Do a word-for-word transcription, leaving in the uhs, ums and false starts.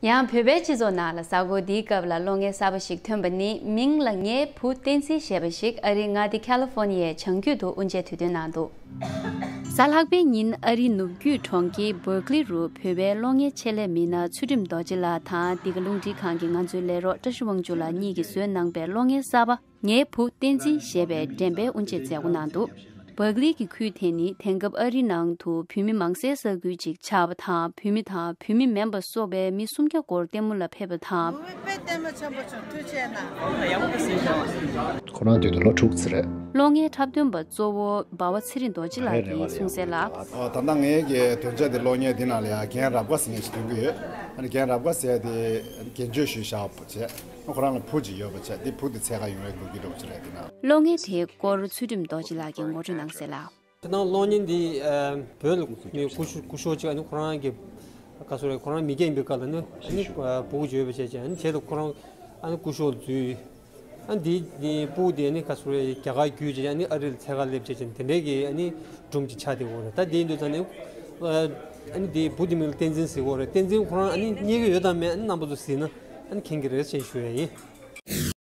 ཡང་བོད་པའི་སྤྱི་ཚོགས་ནང་ལ་གཟའ་འཁོར་འདིའི་སྐབས་ལ་གློག་བརྙན་གསར་པ་ཞིག་ཐོན་པ་ནི། མིང་ལ་ངའི་བུ་བསྟན་འཛིན་ཞེས་པ་ཞིག་ཨ་རིའི་མངའ་སྡེ་ཁ་ལི་ཧྥོར་ནི་ཡའི་བྱང་རྒྱུད་དུ་དབུ་འབྱེད་དུས་སྟོན་གནང་འདུག། གཟའ་ལྷག་པའི་ཉིན་ཨ་རིའི་ནུབ་རྒྱུད་གྲོང་ཁྱེར་བར་ཀ་ལི་རུ་བོད་པའི་གློག་བརྙན་ཆེད་ལས་མི་སྣ་ཚུལ་ཁྲིམས་རྡོ་རྗེ་ལགས་དང་འདི་ག་རླུང་འཕྲིན་ཁང་གི་ང་ཚོའི་ལས་རོགས་བཀྲ་ཤིས་དབང་ཕྱུག་ལགས་གཉིས་ཀྱིས་བཟོས་གནང་པའི་གློག་བརྙན་གསར་པ། ངའི་བུ་བསྟན་འཛིན་ཞེས་པའི་འགྲེམས་སྤེལ་དབུ་འབྱེད་མཛད་སྒོ་གནང་འདུག། བག་ལེབ་ཀྱི་ཁུལ་དེ་ནི་དེང་སྐབས་ཨ་རི་ནང་དུ་བོད་མི་མང་སའི་ས་ཁུལ་ཅིག་ཆགས་པ་དང་། བོད་མི་དང་བོད་མི་མིན་པ་སོགས་པའི་མི་སུམ་བརྒྱ་སྐོར་ལྟད་མོ་ལ་ཕེབས་པ་དང་། བོད་པའི་ལྟད་མོ་ཆེན་པོ་བྱུང་ཐུགས་རྗེ་གནང་། ཁོ་རང་དུས་དུ་ལོ་དྲུག་ཙམ་རེད། གློག་བརྙན་འཁྲབ་སྟོན་པ་གཙོ་བོ་འབའ་བ་ཚེ་རིང་རྡོ་རྗེ་ལགས་ཀྱིས་གསུངས་གསལ་ལ། ཨོ། ད་ལྟ་ངའི་གི་སྟོན་ཆ་དེ་གློག་བརྙན་འདི་ནང་ལ་ཡང་རྒན་རབ་དགའ་ཟེར་མཁན་ཞིག་ཐོན་གི་ཡོད། ཨ་ནི་རྒན་རབ་དགའ་ཟེར་དེ་རྒན་བྱོས་ཞུས་བཞག་པ་བྱས། ཁོ་རང་ལ་བུ་ཅིག་ཡོད་པ་བྱས། དེ་བུ་དེ་འཚོལ་ག་ཡོང་བའི་ལོ་རྒྱུས་འདྲ་བོ་ཅིག་རེད་དེ་ན། གློག་བརྙན་དེའི་སྐོར་ཚུལ་ཁྲིམས་རྡོ་རྗེ་ལགས་ཀྱིས་ངོ་སྤྲོད་གནང་གསལ་ལ། དེ་དང་གློག་བརྙན་འདི་ཨ་བོད་ལ་ནི་སྐུ་ཞབས་སྐུ་ཞབས་ཅིག་ཨ་ནི་ཁོ་རང་གི་ག་སོ་རེད། ཁོ་རང་མི་རྒན་ཡིན་པའི་སྐབས་ལ་ནི་ཨ་ནི་ཨ་བུ་ཅིག་ཡོད་པ་བྱས་བྱས། ཨ་ནི་བྱས་ཏེ་ཁོ་རང་ཨ་ནི་སྐུ་ཞབས་འཛུལ། ཨ་ནི་འདི་ནི་སྤུ་གུ་དེ་ནི་ག་སོ་རེད། རྒྱ་གར་བརྒྱུད་བྱས་ཨ་ནི་ཨ་རི་ལ་འཚོལ་ག་སླེབས་བྱས་བྱས། དེ་འདྲའི་གི་ཨ་ནི་སྒྲུང་ཅིག་ཆགས་བསྡད་ཡོད་རེད། ད་དེ་ཡིན་དུས་ཙང་ནི་ཨ་ནི་དེ་བུ་དེ་མིང་ལ་བསྟན་འཛིན་ཟེར་གྱི་ཡོད་རེད། བསྟན་འཛིན་ཁོ་རང་ཨ་ནི་རྙེད་ཀྱི་ཡོད་དམ་མེད་ཨ་ནི་རྣམ་པ་ཚོ་གཟིགས་ན་ཨ་ནི་མཁྱེན་གྱི་རེད་ཅེས་ཞུ་ཡ་ཡིན།